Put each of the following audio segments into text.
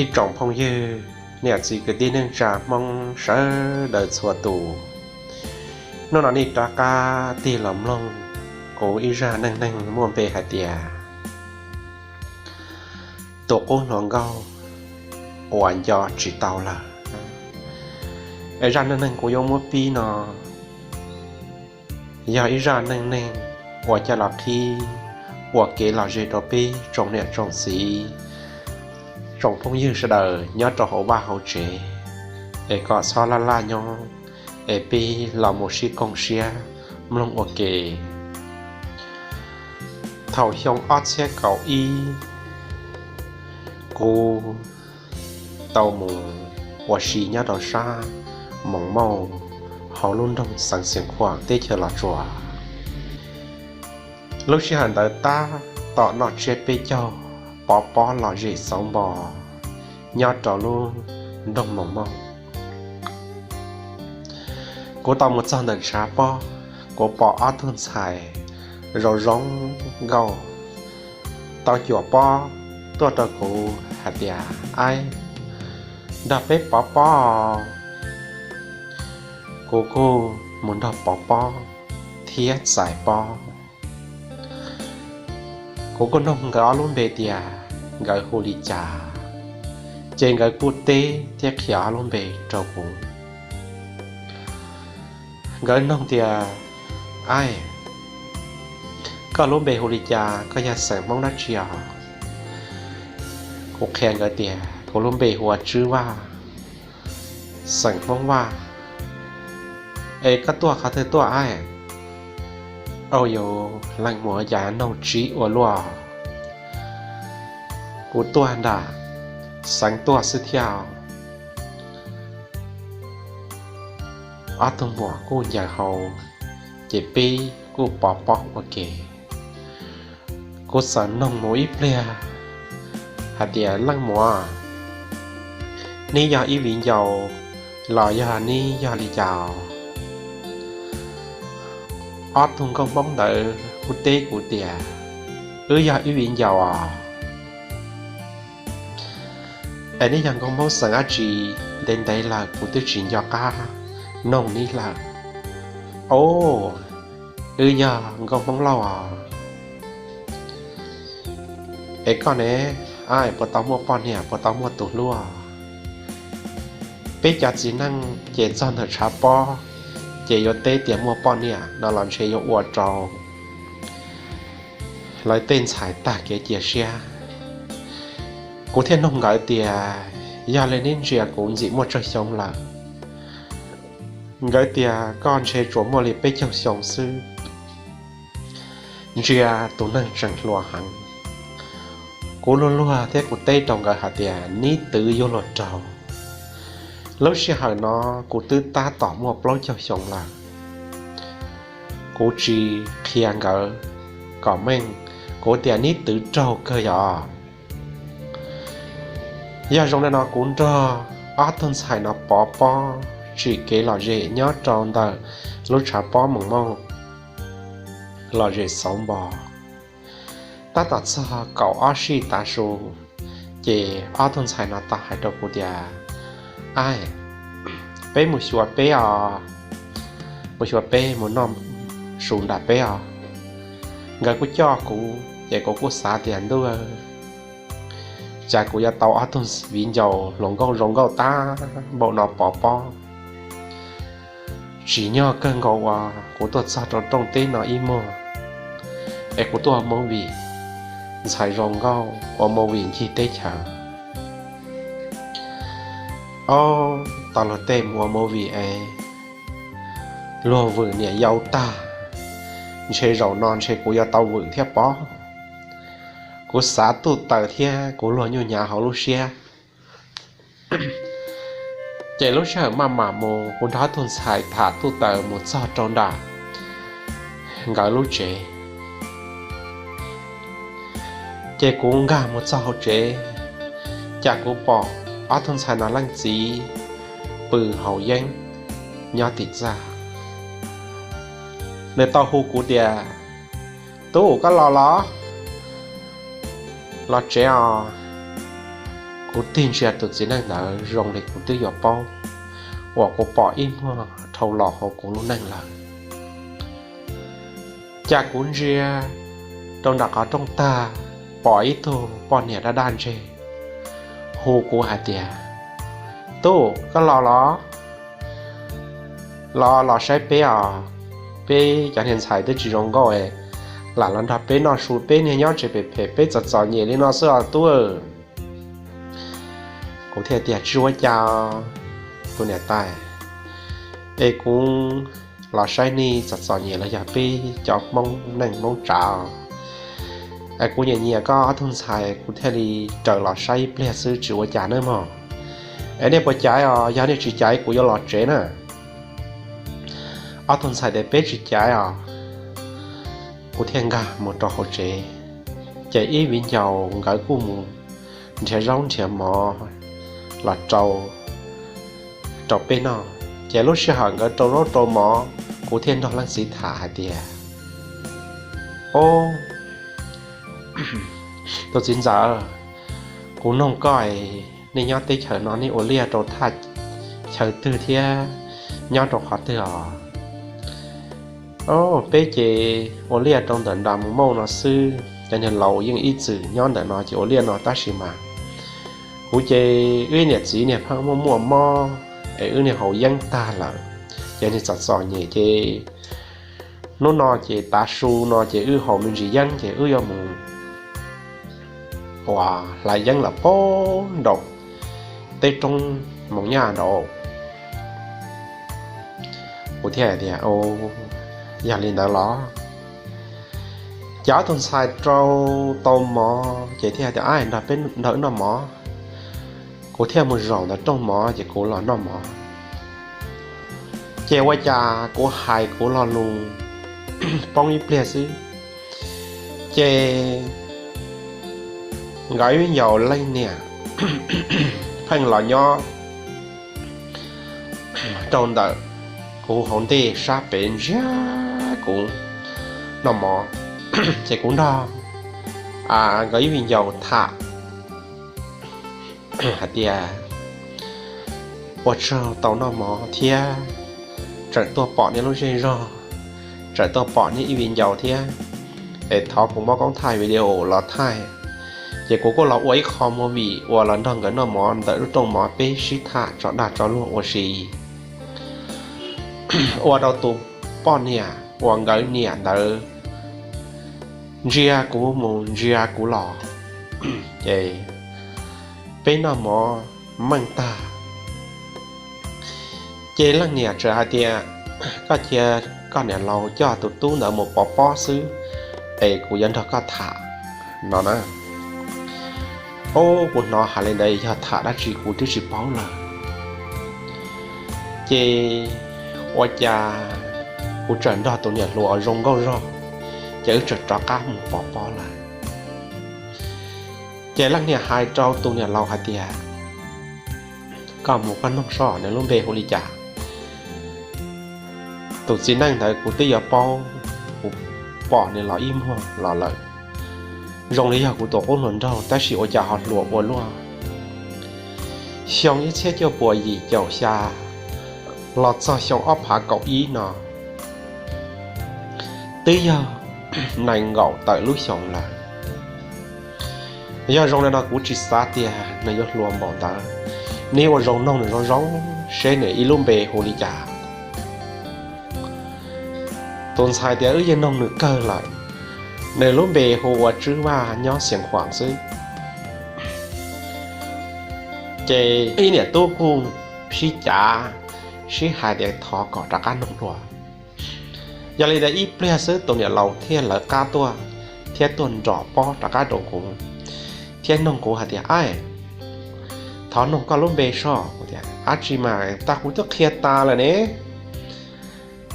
Ib tsoom phooj ywg, niam txiv kwv tij neej tsa Hmoob sawv daws txhua tus, hnub no nej rov qab tig los mloog kuv ib zaj neej neeg muaj npe hais tias tus qub hluas nkauj uas nco tsis tau lawm. Es zaj neej neeg kuv yuav muab pib no yog ib zaj neej neeg uas coj los qhib ua kev lom zem rau peb tsoom niam tsoom txiv, tsoom phooj ywg sawv daws nyob rau hauv vaj hauv tsev, es kom txhob laj laj nyob, es peb los mus sib koom siab mloog ua ke. Thaum xyoo ob txhiab kaum ib, kuv tau mus ua si nyob rau sab Moos Mauj hauv lub nroog Xeev Xias Khuam teb chaws Los Tsuas. Lub sij hawm ntawd tab tom noj tsiab peb caug, pov pob lom zem xauv npo nyob rau lub nroog Moos Mauj. Kuv tau mus txog ntawm tshav pob, kuv pom ob tug ntxhais zoo zoo nkauj tau cuam pob tuaj rau kuv hais tias, Aib, nrog peb pov pob. Kuv kuj mus nrog pov pob thiab txais pob. Kuv kuj noog nkawd ob lub npe tias nkawd hu li cas, ces nkawd kuj teb thiab qhia ob lub npe rau kuv. Nkawd noog tias, Aib, koj lub npe hu li cas, koj yog xeem Hmoob dab tsi os? Kuv qhia nkawd tias kuv lub npe hu ua Tswb Vaj, xeem Hmoob Vaj. Es koj tuaj qhov twg tuaj aib? Au yus, leej muam cas noog tsib ua luaj. Kuv tuaj nram xeev tuaj xwb thiab. Ob tug muam kuj ncaws hau, ces peb kuj pov pob ua ke. Kuv txawm noog mus ib pliag hais tias, Leej muam, neb yog ib viv ncaus los yog neb yog li cas? Ob tug nkauj Hmoob ntawd kuj teb kuv tias, Wb yog ib viv ncaus os. Es neb yog nkauj Hmoob xeem dab tsi? Ntev ntev lawm kuv twb tsis nco qab noog neb lawm. Au, wb yog nkauj Hmoob Lauj os. Es koj ne, aib, puas tau muaj poj niam, puas tau muaj tus hlub? Peb cov txiv neej ces txog ntawm tshav pob ces yuav teb tias muaj poj niam no los ntshe yuav ua rau lawv tej ntxhais tag kev cia siab. Kuv thiaj noog nkawd tias, Yog li neb ntsia kuv ntxim muaj tsawg xyoo lawm? Nkawd tias, Koj ntshe tsuas muaj li peb caug xyoo xwb. Ntsia tus neeg tseem hluas heev. Kuv luag luag thiab kuv teb rau nkawd hais tias, Neb twv yuav luag raug. Lub sij hawm no kuv twb tab tom muaj plaub caug xyoo lawm. Kuv tsis qhia nkawd kom meej, kuv tias, Neb twv raug kawg yog? Yog zoo li no kuv nrog ob tug ntxhais no pov pob tsim kev lom zem nyob rau ntawm lub tshav pob Moos Mauj lom zem xauv npo. Tab tom txog kaum ob sij tav su, ces ob tug ntxhais no tau hais rau kuv tias, Aib, peb mus xyuas peb os, mus xyuas peb mus noj su nram peb os. Nkawd kuj coj kuv, ces kuv kuj xav tias, Ntuj, cas kuv yuav tau ob tug viv ncaus hluas nkauj zoo nkauj tag npaum no pov pob? Tsim nyog kawg nkaus uas kuv tuaj txog rau rooj teb no ib muag, es kuv tuaj ua movie, ntxhais zoo nkauj ua movie ncig teb chaws. Ob tau luag tej mus ua movie es luag vwm niam yau tag, ntshe zaum no ntshe kuv yuav tau vwm thiab pob. Kuv xav tuj taws thiab kuv luag nyuj nyav hauv lub siab. Ces lub sij hawm maj mam mus, kuv nrog ob tug ntxhais tham tuj taws mus txog rau nram nkawd lub tsev. Ces kuv nkag mus txog hauv tsev, cas kuv pom ob tug ntxhais no leej txiv pw haus yeeb nyob tim txaj. Nws tau hu kuv tias, Tub, koj los los? Los tsev os. Kuv tig ntsia tus txiv neej ntawd zoo li kuv twb yuav paub uas kuv pom ib muag dhau los hauv kuv lub neej lawm. Cas kuv ntsia rau nram qhov rooj tag, pom ib tug poj niam daj daj ntseg hu kuv hais tias, Tub, koj los los? Los, los saib peb os. Peb cov niag ntxhais twb tsis zoo nkauj, lam los nrog peb noj su, peb niag nyob tsev phem phem, peb txom txom nyem li no xwb os tub. Kuv thiaj tias, Tsis ua cas, tus niam tais, es kuv los saib nej txom txom nyem los yog peb cov Hmoob neej Hmoob tsav. Kuv nyiam nyiam koj ob tug ntxhais, kuv thiaj li raws los saib ib pliag xwb, tsis ua cas nawb mog. Es nej puas caiv os? Yog nej tsis caiv kuv yuav los tsev na. Ob tug ntxhais tias, Peb tsis caiv os. Kuv thiaj nkag mus rau hauv tsev, ces ib viv ncaus nkawd kuj mus nrhiav zaub nrhiav mov los rau, rau peb noj. Ces lub sij hawm nkawd rau zaub rau mov, kuv thiaj nrog leej txiv tham hais tias, Ob, tus txiv ntxawm, kuv noog koj, nej nyob teb chaws no nej ua liaj rau thaj chaw twg thiab nyob rau qhov twg os? Ob, peb ces ua liaj rau ntawm Nram Mus Mauj no xwb, cov niag laus yeej ib txwm nyob ntawm no ces ua liaj no tab sis mas kuv ces wb niam txiv niag pheej muaj muaj mob, es wb niag haus yeeb tag lawm, ces niag txom txom nyem ces hnub no ces tav su no ces wb haus me ntsis yeeb ces wb yuav mus uas hlais yeeb lawm pab nraum teb roob Moos Nyaj nraud. Kuv thiaj tias, Yog li ntawd los? Ces ob tug ntxhais rau tau mov ces thiaj tias, Ab, nrog peb nrog wb noj mov. Kuv thiaj mus zaum ntawm rooj mov ces kuv los noj mov. Ces ua cas kuv hais kuv lo lus poob ib pliag xwb, ces nkawd ib viv ncaus leej niam pheej los nyob rau ntawm kuv hauv ntej sab pem ntsia kuv noj mov. Ces kuv nrog nkawd ib viv ncaus tham hais tias, Ua tsaug tau noj mov thiab, tseem tuaj pom nej lub zej zog, tseem tuaj pom nej ib viv ncaus thiab, es thov kuv muab koob thaij video los thaij. Ces kuv kuj los ua ib qho movie uas los nrog nkawd noj mov ntawm lub rooj mov, peb sib tham tso dag tso luag ua si. Ua rau tus poj niam uas nkawd niam ntawd ntsia kuv mus ntsia kuv los, ces peb noj mov meej tag, ces leej niam txawm hais tias, Koj cia koj niam laus coj tus tub ntawd mus pov pob xwb, es kuv yuav nrog koj tham, no na. Ob, kuv hnov hais li ntawd yog tham dab tsi kuv twb tsis paub lawm. Ces ua cas kuv txawm nrog tus niam hluas uas zoo nkauj zog, ces wb txawm rov qab mus pov pob lawm. Ces leej niam hais rau tus niam laus hais tias, Koj mus koj noog soj nws lub npe hu li cas. Tus txiv neej ntawd kuv twb yuav paub, kuv pom nws los ib muag los lawm. Zoo li yog kuv tus qub hluas nraug tab sis ua cas ho hluas ua luaj. Xyoo ib txhiab cuaj puas yim caum xya los txog xyoo ob phav kaum ib no twb yog nees nkaum tawm lub xyoos lawm. Yog zoo li no kuv tsis xav tias nws yuav hluas npaum ntawd. Neb ua zoo noog nws zoo zoo seb nws ib lub npe hu li cas. Tus ntxhais tias, Wb yeej noog nws kawg lawm, nws lub npe hu ua Tswb Vaj nyob Xiav Khuam xwb. Ces ib niam tub kuj sib cav sib hais tias thov kom rov qab noog dua. Yog li ntawd ib pliag xwb tus niam laus thiaj lawv qab tuaj thiab tuaj nrog pob rov qab rau kuv, thiab noog kuv hais tias, Aib, thov noog koj lub npe soj. Kuv tias, Ab tsi mas, tag kuv twb qhia tas lawm ne.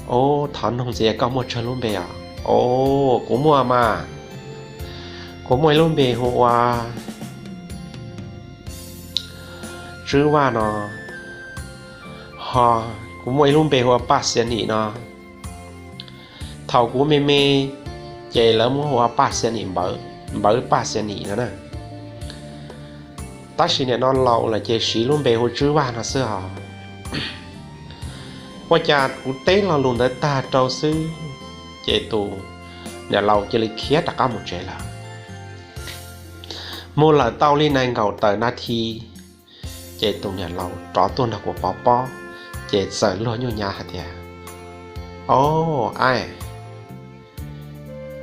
Ob, thov noog ntxiv, koj muaj tsawg lub npe os? Ob, kuv muaj mas, kuv muaj ib lub npe hu ua Tswb Vaj no, ho kuv muaj ib lub npe hu ua Paj Xia Nim no. Thaum kuv me me ces lawv muab hu ua Paj Xia Nim Npawv, Npawv Paj Xia Nim no na. Tab sis nim no laus lawm ces siv lub npe hu Tswv Vaj no xwb os. Ua cas kuv teb lo lus ntawd tag rau xwb, ces tus niam laus cia li khiav rov qab mus tsev lawm. Mus lawm tau li nees nkaum tawm nas this, ces tus niam laus rov tuaj nrog kuv pov pob, ces txawm luag nyuj nyav hais tias, Au, aib,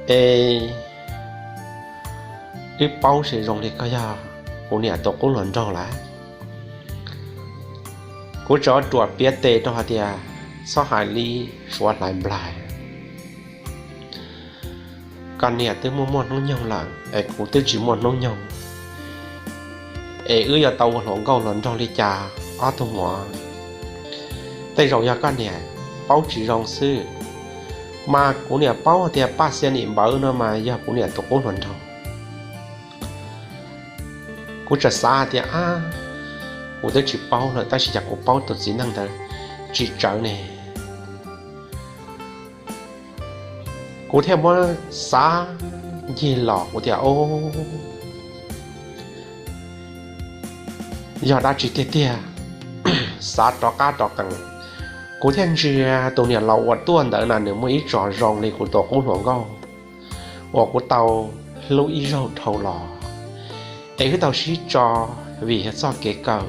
es wb paub zoo li koj yog kuv niam tus qub hluas nraug lawm. Kuv tsuas ruam piav tes rau hais tias, Txhob hais li, suav hlais nplaig. Koj niam twb muaj muaj hnub nyoog lawm es kuv twb tsis muaj hnub nyoog, es wb yuav tau ua hluas nkauj hluas nraug li cas ob tug muam? Tej zaum yog koj niam paub tsis zoo xwb, mas kuv niam paub tias Paj Xia Nim Npawv no mas yog kuv niam tus qub hluas nraug. Kuv txawm xav hais tias, Ab, kuv twb tsis paub lawm, tab sis cas kuv paub tus txiv neej ntawd tsis tsawv ne? Kuv thiaj muab xav ncig los, kuv tias, Au, yog dab tsi tiag tiag? Xav rov qab rov qees, kuv thiaj ntsia tus niam laus uas tuaj ntawd na, nws muaj ib tsos zoo li kuv tus qub hluas nkauj uas kuv tau hlub ib zaug dhau los, es wb tau sib tso vim yog txoj kev kawm,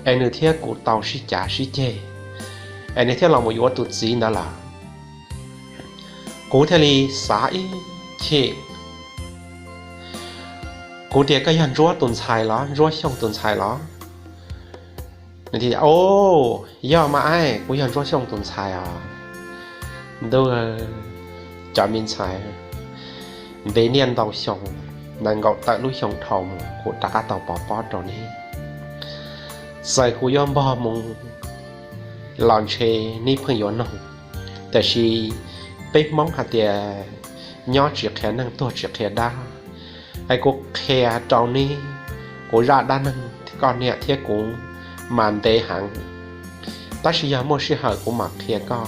es nws thiab kuv tau sib cav sib ceg, es nws thiaj los mus yuav tus txiv ntawd lawm. Kuv thiaj li xav ib chim, kuv tias, Koj yog Ntsuab tus ntxhais los? Ntsuab Xyooj tus ntxhais los? Au, yog mas aib, kuv yog Ntsuab Xyooj tus ntxhais os. Ntuj, cov me ntxhais, ntev niaj ntau xyoo, nees nkaum tawm lub xyoo dhau mus kuv rov qab tau pov pob rau neb. Txawm kuv yuav npog mus los ntshe neb pheej yuav noog, tiam sis peb Hmoob hais tias nyob tsis qhia neeg tuag tsis qhia dab. Es kuv qhia rau neb, kuv zaj dab neeg koj niam thiab kuv mas ntev heev, tab sis yog muaj sij hawm kuv mam qhia koj.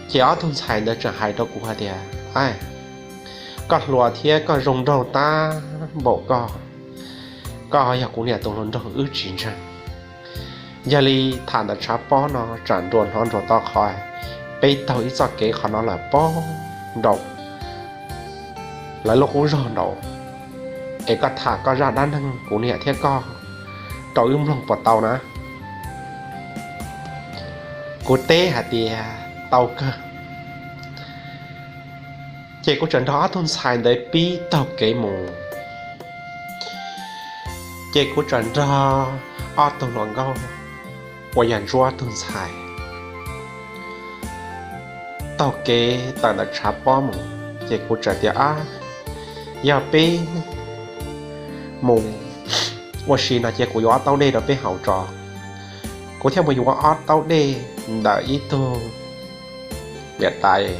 Ces ob tug ntxhais ntawd tseem hais rau kuv hais tias, Aib, koj hluas thiab koj zoo nraug tag npaum koj, koj yog kuv niam tus hluas nraug wb tsis ntseeg. Yog li tham ntawm tshav pob no tsam nruas hnov nruas tau qhov, peb taug ib txoj kev qhov no lawm pob nraum lawv lub qub zog nraud, es koj tham koj zaj dab neeg kuv niam thiab koj rau wb mloog puas tau na? Kuv teb hais tias, Tau kawg. Ces kuv txawm nrog ob tug ntxhais ntawd pib taug kev mus. Ces kuv txawm nrog ob tug hluas nkauj uas yog Ntsuab tug ntxhais taug kev tawm ntawm tshav pob mus. Ces kuv txawm tias, Ab, yog peb mus ua si no ces kuv yuav ob taub dej rau peb haus tso. Kuv thiaj mus yuav ob taub dej ntawm ib tug niam tais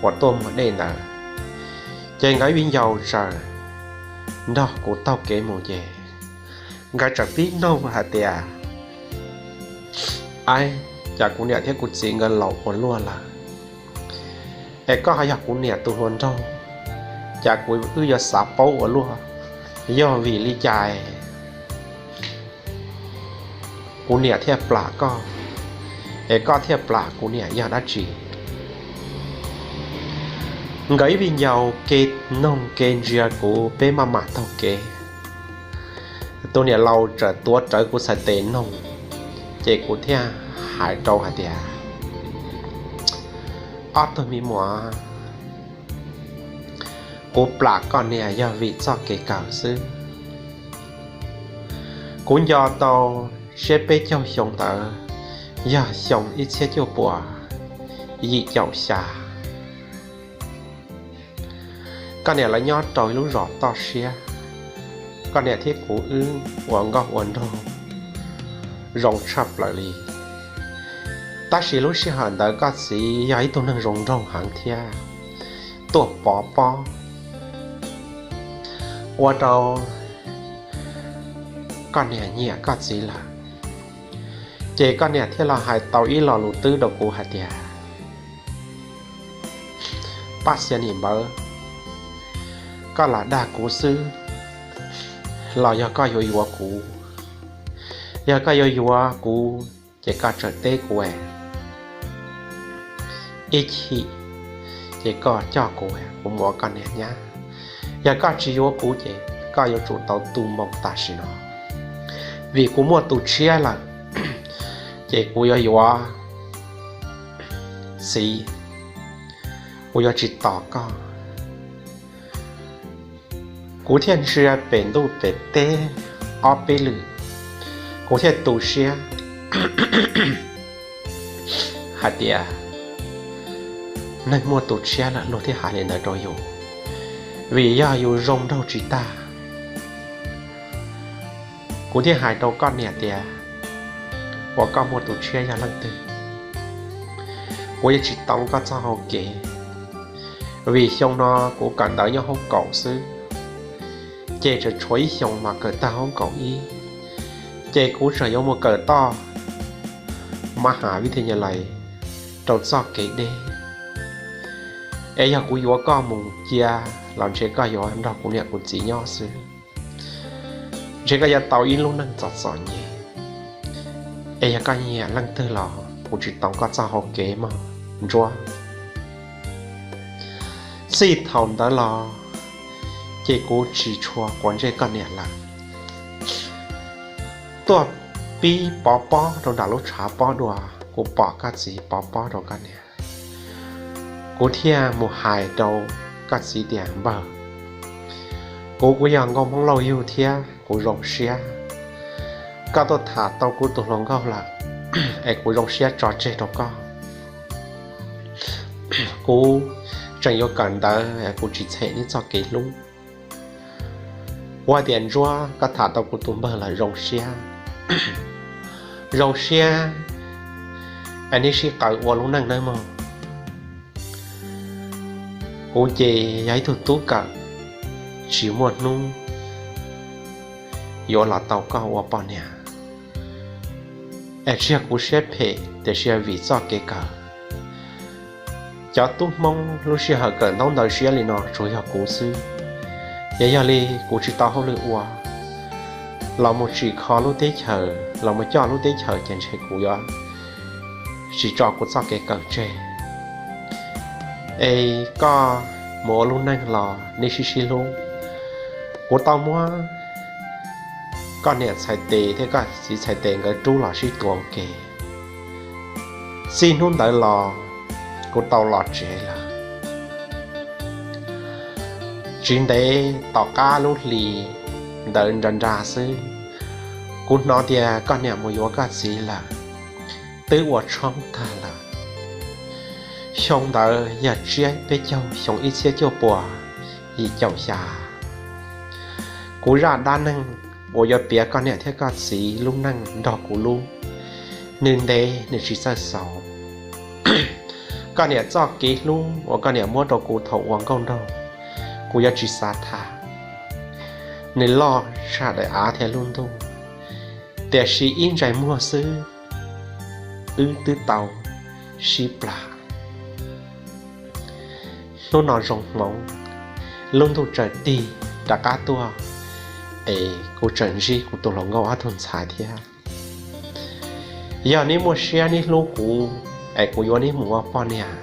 uas tuaj muag dej ntawd. Ces nkawd viv ncaus txawm nrog kuv taug kev mus ces nkawd txawm pib noog hais tias, Aib, cas kuv niam thiab kuv txiv nkawd laus ua luaj lawm, es koj ho yog kuv niam tus hluas nraug, cas kuv wb yuav xav paub ua luaj, yog vim li cas kuv niam thiaj plam koj, es koj thiaj plam kuv niam yog dab tsi? Nkawd ib viv ncaus ke noog ke ntsia kuv peb maj mam taug kev. Tus niam laus txawm tuav rawv kuv txhais tes noog, ces kuv thiaj hais rau hais tias, Ob tug me muam, kuv plam koj niam yog vim txoj kev kawm xwb. Kuv nco tau siab peb caug xyoo ntawd yog xyoo ib txhiab cuaj puas yim caum xya. Koj niam lawv nyob rau ib lub zos toj siab, koj niam thiab kuv wb ua nkauj ua nraug zoo tshaj plaws li. Tab sis lub sij hawm ntawd koj txiv yog ib tug neeg zoo nraug heev thiab tuaj pov pob, ua rau koj niam nyiam koj txiv lawm. Ces koj niam thiaj los hais tau ib lo lus twb rau kuv hais tias, Paj Xia Nim Npawv, koj lam dag kuv xwb, los yog koj yuav yuav kuv? Yog koj yuav yuav kuv ces koj txawm teb kuv ib chim, ces koj coj kuv, kuv mus ua koj niam nyab. Yog koj tsis yuav kuv ces koj yuav tsum tau tu moo tam sim no, vim kuv muaj tus tshiab lawm. Ces kuv yuav yuav txiv, kuv yuav tsis tos koj. Kuv thiaj ntsia pem ntuj pem teb ob peb lwm, kuv thiaj tu siab hais tias neeg muaj tus tshiab lawm luag thiaj hais li ntawd rau yus, vim yog yus zoo nraug tsis tag. Kuv thiaj hais rau koj niam tias, uas koj muaj tus tshiab yog leej twg, kuv yuav tsis tau koj txoj hau kev, vim xyoo no kuv kawm ntawv nyob hoob kaum xwb, ces tseem tshuav ib xyoos mas kawm tag hoob kaum ib, ces kuv tseem yuav mus kawm toj mab has vib thi nyas lais rau txoj kev deb. Es yog kuv yuav koj mus cia los ntshe koj yuav nrog kuv niam kuv txiv nyob xwb, ntshe koj yuav tau ib lub neej txom txom nyem. Es yog koj nyiam leej twg los kuv tsis tau koj txoj hau kev mog Ntsuab. Txij thaum ntawd los ces kuv tsis tshua quav ntsej koj niam lawm. Tuaj pib pov pob rau nram lub tshav pob dua, kuv pom koj txiv pov pob rau koj niam, kuv thiaj mus hais rau koj txiv tias, npawg, kuv kuj yog nkauj Hmoob Lauj Yug thiab kuv zoo siab koj tuaj tham tau kuv tus hluas nkauj lawm, es kuv zoo siab tso tseg rau koj. Kuv tseem yuav kawm ntawv, kuv tsis txhem neb txoj kev hlub. Kuv hais tias, Ntsuab, koj tham tau kuv tus npawg lawm zoo siab, zoo siab, es neb sib qaws ua lub neej nawb mog. Kuv ces yog ib tug tub kawm tsis muaj hnub yuav los tau koj ua poj niam, es tsis yog kuv siab phem tiam sis yog vim txoj kev kawm. Cov tub Hmoob lub sij hawm kawm ntaub ntawv siab li no tsuas yog kuv xwb. Yog, yog li kuv tsis tau hauj lwm ua, los mus tsim kho lub teb chaws, los mus coj lub teb chaws ces ntshe kuv yuav tsis tso kuv txoj kev kawm tseg. Es koj mus ua lub neej los nej sib sib hlub. Kuv tau muab koj niam txhais tes thiab koj txiv txhais tes nkawd rub los sib tua ua ke. Txij hnub ntawd los kuv tau los tsev lawm. Tsis ntev tom qab lub hli ntawd nra nra xwb, kuv hnov tias koj niam mus yuav koj txiv lawm, twb ua tshoob tag lawm. Xyoo ntawd yog tsiab peb caug xyoo ib txhiab cuaj puas yim caum xya. Kuv zaj dab neeg uas yuav piav koj niam thiab koj txiv lub neej nrog kuv lub, nws ntev nws tsis txawj xaus. Koj niam txoj kev hlub uas koj niam muab rau kuv thaum ua nkauj nraug, kuv yuav tsis xav tham. Nws loj tshaj daim av thiab lub ntuj, tiam sis ib ntsais muag xwb, wb twb tau sib plam. Hnub no zoo hmoov, lub ntuj tsaws tig rov qab tuaj, es kuv tseem ntsib kuv tus hluas nkauj ob tug ntxhais thiab. Yog neb muaj siab neb hlub kuv, es kuv yuav neb mus ua poj niam,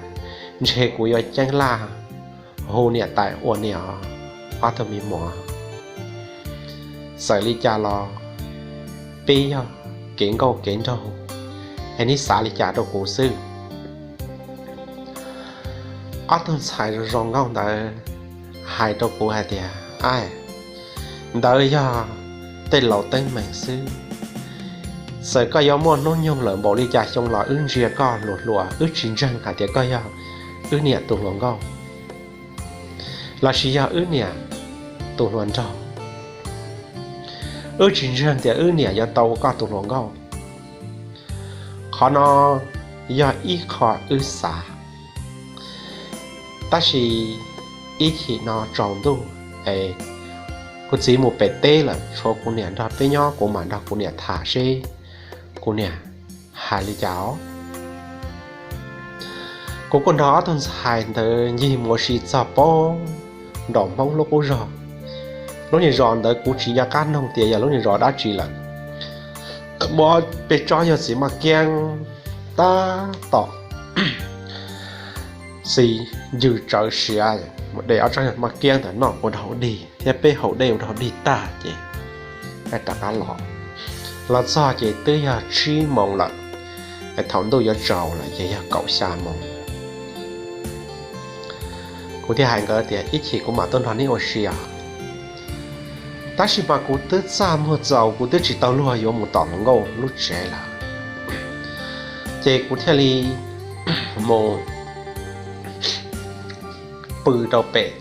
ntshe kuv yuav ceeb laj hu niam tais ua niam os ob tug me muam. Txawm li cas los peb yog kev nkauj kev nraug, es neb xav li cas rau kuv xwb. Ob tug ntxhais zoo nkauj ntawd hais rau kuv hais tias, Aib, ntawd yog tej laus teeb meem xwb. Txawm koj yuav muaj hnub nyoog lawm npaum li cas xyoo los wb ntsia koj hluas hluas, wb tsis ntseeg hais tias koj yog wb niam tus hluas nkauj lossis yog wb niam tus hluas nraug. Wb tsis ntseeg tias wb niam yuav tau ua koj tus hluas nkauj. Qhov no yog ib qho wb xav. Tab sis ib chim no tsaus ntuj es kuv txiv mus pem teb lawm, tshuav kuv niam nrog peb nyob, kuv mam nrog kuv niam tham seb kuv niam hais li cas os. Kuv kuj nrog ob tug ntxhais ntawd ncig mus ua si txog poob nraum Hmoob lub qub zog. Lub niag zos ntawd kuv tsis nco qab noog tias yog lub niag zos dab tsi lawm. Muaj peb tsob yog txiv maj kiab tab tom txiv ncw tsawv siav, mus de ob tsob maj kiab ntawd noj ua rau dig thiab peb haus dej ua rau dig tag ces rov qab los. Los txog ces twb yog tsib moos lawm, thaum ntuj yuav tsaus lawm ces yog kaum xya moos. Kuv thiaj hais nkawd tias ib chim kuv mam tuaj nrog neb ua si os. Tab sis mas kuv twb txaj muag txaus, kuv twb tsis tau luag yuav mus tom hluas nkauj lub tsev lawm. Ces kuv thiaj li mus pw rau pem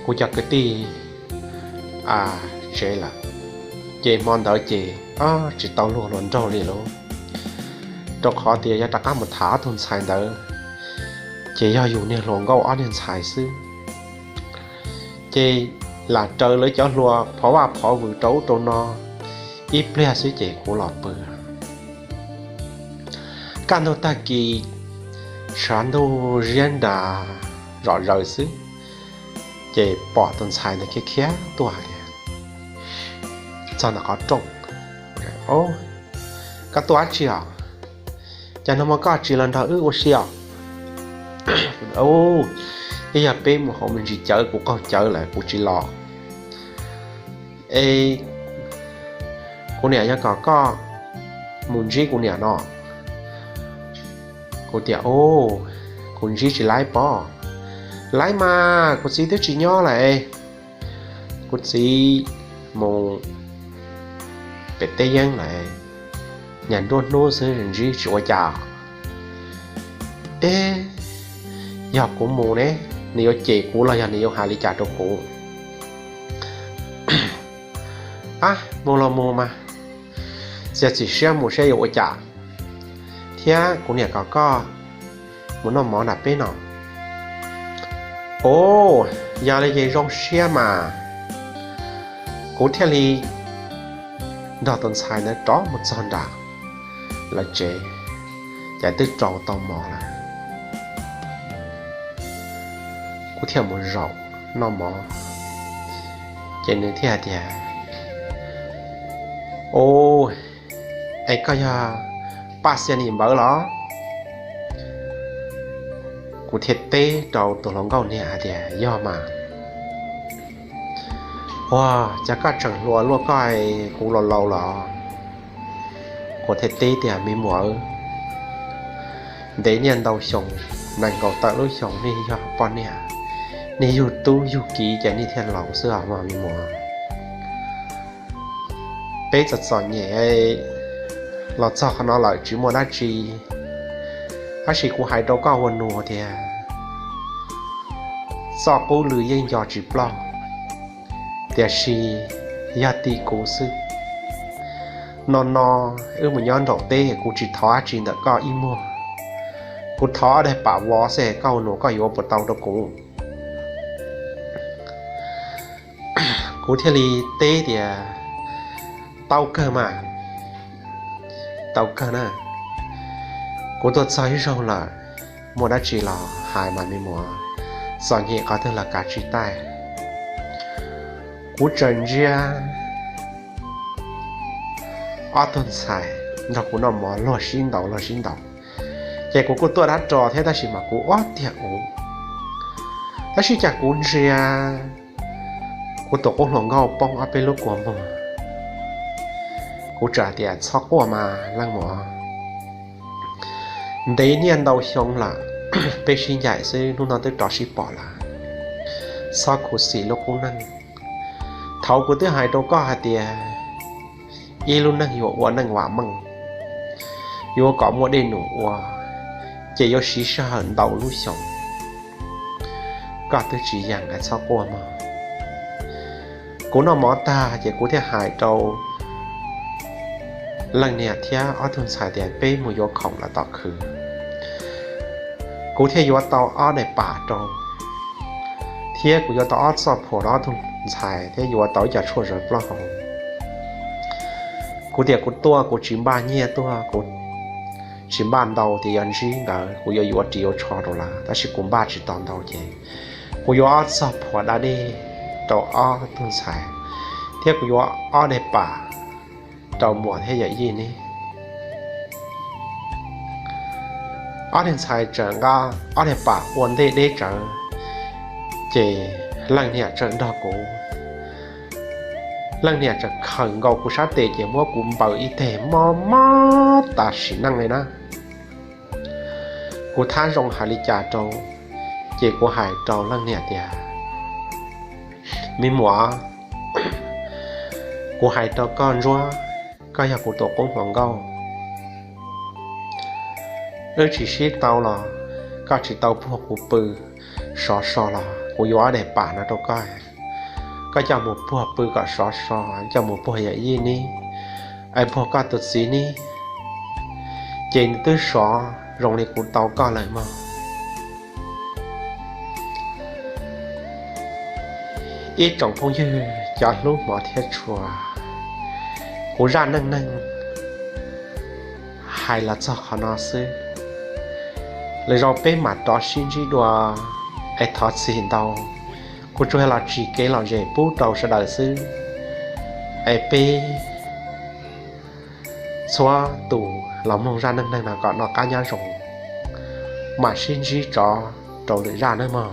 kuv cov kwv tij tsev lawm. Ces hmo ntawd ces tsis tau luag hluas nraug li lauj, rau qhov tias yog rov qab mus tham ob tug ntxhais ntawd ces yog yus niag hluas nkauj ob niag ntxhais xwb. Ces lam raws lawv cov hluas phov vaj phov vws rau ub rau no ib pliag xwb ces kuv los pw. Kaj ntug tag kis tshav ntuj ziab nras zom zaws xwb, ces pom tus ntxhais ntawd khiav khiav tuaj hais tias, txog ntawm qhov rooj, Koj tuaj dab tsi os? Cas no mas koj tsis los nrog wb ua si os? Ib yog peb mus hauv me ntsis cawv, kuv qaug cawv lawm kuv tsis los. Es kuv niam yog kom koj mus ntsib kuv niam no. Kuv tias, kuv ntsib tsis laib pob. Laib mas, kuv txiv twb tsis nyob lawm. Kuv txiv mus pem teb yeeb lawm, nyuam nruab hnub xwb ntsib tsis ua cas. Es yog kuv mus ne, nws yuav cem kuv los yog nws yuav hais li cas rau kuv? Ab, mus los mus mas, txiav txim siab mus saib yuav ua cas. Thiab kuv niam kom koj mus noj mov nram peb no. Ua, yog li ces zoo siab mas. Kuv thiaj li nrog tus ntxhais ntawd rov mus txog nram lawv tsev, ces twb rau tau mov lawm. Kuv thiaj mus zaum noj mov, ces nws thiaj hais tias, Ua, es koj yog Paj Xia Nim Npawv los? Kuv thiaj teb rau tus hluas nkauj niag hais tias, Yog mas. Ua, cas koj tseem hluas luaj, koj kuv laus laus los? Kuv thiaj teb tias, Me muam, ntev niaj ntau xyoo, nees nkaum tawm lub xyoo nej yog poj niam, nej yug tub yug kiv ces nej thiaj laus xwb os me muam. Peb txom txom nyem los txog qhov no lawm tsis muaj dab tsi, tab sis kuv hais rau koj ua nus tias, txoj qub lw yeej nco tsis ploj, tiam sis yog tim kuv xwb. No no wb mus nyob nraum teb, kuv tsis thov dab tsi ntawm koj ib muag, kuv thov ob daim pam vov xwb, koj ua nus koj yuav puas tau rau kuv? Kuv thiaj li teb tias, Tau kawg mas, tau kawg na. Kuv tuaj txog ib zaug lawm, muaj dab tsi los hais mas me muam, txom nyem qhov twg los kav tsij thaij. Kuv tseem ntsia ob tug ntxhais nrog kuv noj mov luag sib ntaus luag sib ntaus, ces kuv kuj tuaj dab ros thiab tab sis mas kuv ua tiag ua, tab sis cas kuv ntsia kuv tus qub hluas nkauj poob ob peb lub kua muag. Kuv txawm hais tias, Txhob quaj mas leej muam, ntev niaj ntau xyoo lawm, peb sib ncaim xwb hnub no twb rov sib pom lawm. Txhob khuv xim lub qub neej. Thaud kuv twb hais rau koj hais tias ib lub neej yuav ua neej vam meej, yuav kom muaj dej num ua, ces yuav siv sij hawm ntau lub xyoo. Koj twb tsis yeem, txhob quaj mog. Kuv noj mov tag ces kuv thiaj hais rau leej niam thiab ob tug ntxhais tias peb mus yuav khoom los tom khw. Kuv thiaj yuav tau ob daim pam rau, thiab kuv yuav tau ob txoj phuam rau ob tug ntxhais thiab yuav tau ib co tshuaj zawv plaub hau. Kuv tias kuv tuaj kuv tsis npaj nyiaj tuaj, kuv tsis npaj ntau tias yog ntsib nkawd kuv yuav yuav ris yuav tsho rau lawv, tab sis kuv npaj tsis tau ntau ces kuv yuav ob txoj phuam da dej rau ob tug ntxhais, thiab kuv yuav ob daim pam rau muam thiab yawm yij neb. Ob tug ntxhais txawm nqa ob daim pam ua ntej deb tsawv, ces leej niam txawm nrog kuv, leej niam txawm khawm nkaus kuv sab tes ces muab kuv npaws ib teg mob mob tas sim neej li na. Kuv thab zoo hais li cas rau, ces kuv hais rau leej niam tias, me muam, kuv hais rau koj ntsuab, koj yog kuv tus qub hluas nkauj, wb tsis sib tau los koj tsis tau puag kuv pw, sov so los kuv yuav ob daim pam no rau koj, koj coj mus puag pw kom sov so, coj mus puag yawm yij neb, es puag koj tus txiv neb, ces nws twb sov zoo li kuv tau koj lawm mog. Ib tsoom phooj ywg cov hlub hmov thiab tshua, kuv zaj neej neeg hais los txog qhov no xwb. Lwm zaus peb mam rov sib ntsib dua, es thov txim ntau, kuv tsuas los tsim kev lom zem pub rau sawv daws xwb. Es peb txhua tus los mloog zaj neej neeg no kom noj qab nyob zoo, mam sib ntsib tso rau lwm zaj nawb mog.